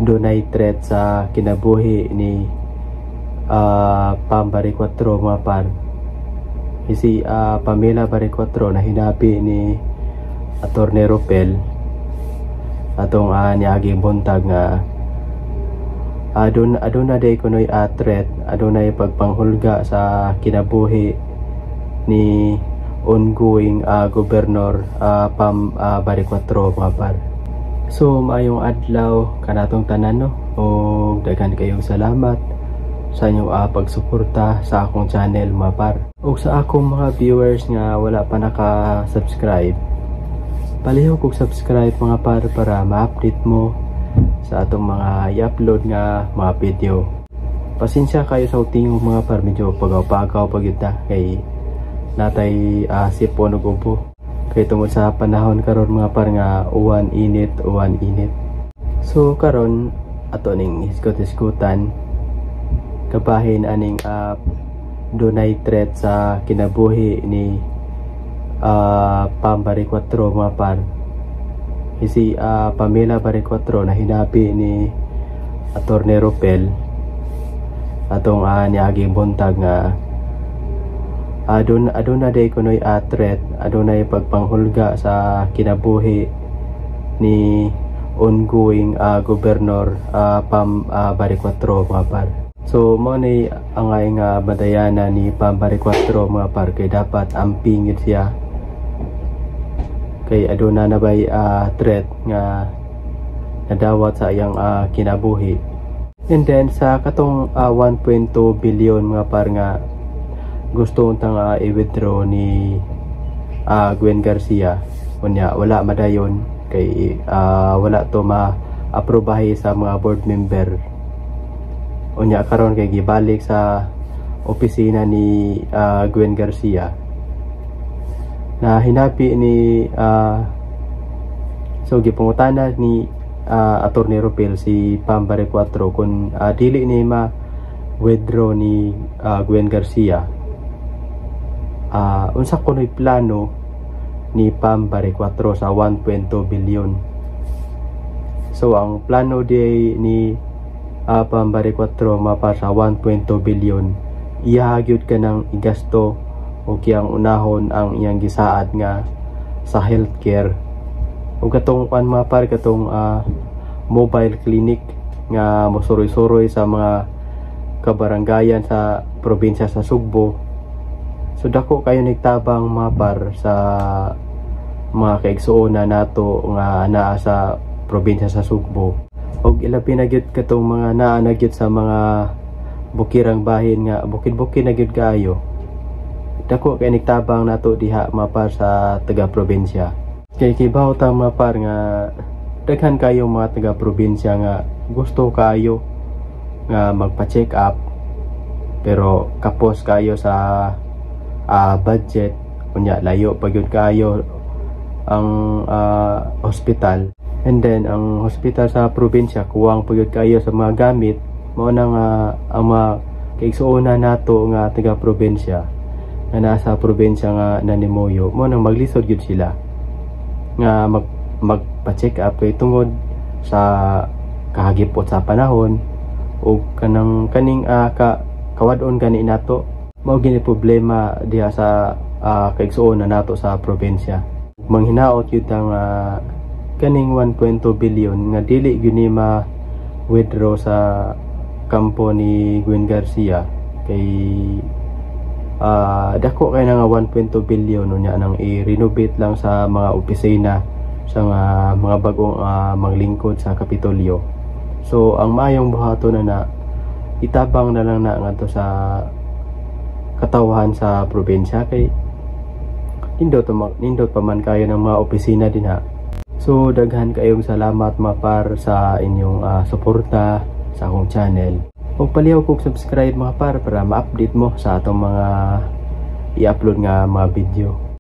Dunay threat sa kinabuhi ni Pam Baricuatro, mga par. Si Pamela Baricuatro na hinabi ni Attorney Ropel atong niaging buntag nga aduna day kunoy threat, adunay pagpanghulga sa kinabuhi ni ongoing Governor Pam Baricuatro, mga par. So maayong adlaw kanatong tanan, no, og daghan kayong salamat sa inyong pagsuporta sa akong channel, mga par. Og sa akong mga viewers nga wala pa naka-subscribe, palihog og subscribe, mga par, para ma-update mo sa atong mga i-upload nga mga video. Pasensya kayo sa tingog, mga par, medyo pagaw-pagaw pa gyud ta kay natay sipon ug ubo. Kay tungod sa panahon karon, mga par, nga uwan init, uwan init. So karon ato ning hisgot-hisgutan kabahin aning dunay threat sa kinabuhi ni Pam Baricuatro, mga par. Si Pamela Baricuatro na hinabi ni Attorney Ropel atong niaging buntag nga aduna day kunoy threat, adunay pagpanghulga sa kinabuhi ni ongoing Governor Pam Baricuatro, mga par. So mao ni angay nga bantayanan ni Pam Baricuatro, mga par, kay dapat amping gyud siya kay aduna na bay threat nga nadawat sa iyang kinabuhi. And then sa katong 1.2 billion, mga par, nga gusto untang i-withdraw ni Gwen Garcia, unya wala madayon kay wala to ma-aprobahi sa mga board member. Unya karon kay gibalik sa opisina ni Gwen Garcia na hinabi ni so gipangutana ni Attorney Ropel si Pam Baricuatro kung dili ni ma withdraw ni Gwen Garcia, unsa kuno'y plano ni Pam Baricuatro sa 1.2 billion. So ang plano di ni Pam Baricuatro mapa sa 1.2 billion, iya gyud kanang igasto o kiyang unahon ang iyang gisaad nga sa healthcare o katong kuan, mga par, katong mobile clinic nga mosuroy-suroy sa mga kabarangayan sa probinsya sa Sugbo. So dako kayo nagtabang, mga par, sa mga kaigsuonan nato nga naa sa probinsya sa Sugbo og ilabi na gyud katong mga naa na gyud sa mga bukirang bahin nga bukid-bukid na gyud kaayo. Dako kay nagtabang nato diha, mga par, sa taga probinsya kay kibaw ta, mga par, nga daghan kayo mga taga probinsya nga gusto kayo nga magpa-check up pero kapos kayo sa budget. Unya layo pa gyud kayo ang hospital, and then ang hospital sa probinsya kuwang pa gyud kayo sa mga gamit. Mao na nga ang mga kaigsuonan nato nga taga probinsya nga nasa probinsya nga nanimuyo, mao nang maglisod gyud sila nga magpa-check up kay tungod sa kahagipot sa panahon o kanang kaning kawad-on gani nato. Mao gini problema diha sa kaigsuonan nato sa probinsya. Manghinaot gyud ang kaning 1.2 billion nga dili gyud ni ma withdraw sa kampo ni Gwen Garcia kay dako kay na nga 1.2 billion. Unya nang i-renovate lang sa mga opisina sa mga bagong maglingkod sa Kapitolyo. So ang maayong buhaton na na itabang na lang na ngadto sa katawhan sa probinsya kay nindot pa man kayo ng mga opisina dinha. So daghan kayong salamat, mga par, sa inyong suporta sa akong channel. Ug palihog kog subscribe, mga par, para ma-update mo sa atong mga i-upload nga mga video.